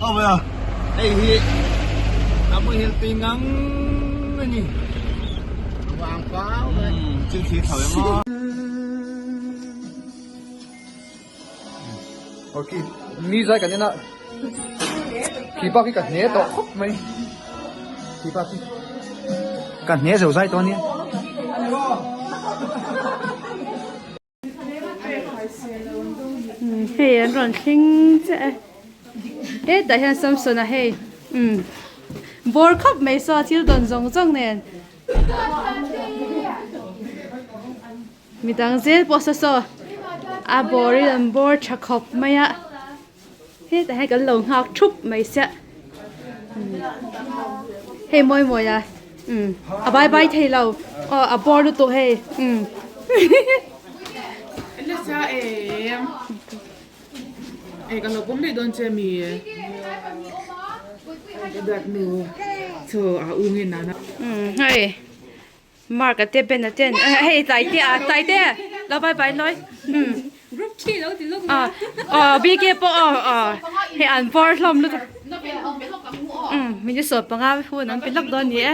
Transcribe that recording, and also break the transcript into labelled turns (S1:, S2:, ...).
S1: Aw hei hi a muhil tui ngang a ni. Thil thli thlo em aw.
S2: Ok, mi zai kan en a, khi bak hi ka hne tawh khawp mai, khi bak hi ka hne zo zai tawh a nia.
S3: Hei an rawn thleng chiah e hetah hian Samson-a hei umm bawr khawp mai saw thil dawn zawng zawng nen midang zel pawh saw saw a bawr in an bawr tha khawp mai a hetah hian kan lo nghak thup mai sia hei mawi mawi a umm a bye bye thei lo aw a bawr lutuk hei umm umm hei. Mark a te Ben a ten hei tlai te a tlai te lo bye bye lawi umm
S4: Group thi lo ti lawk
S3: a aw BK pawh aw aw hei an bawr hlawm lutuk umm minute 15 hun an pe lawk dawn ni e.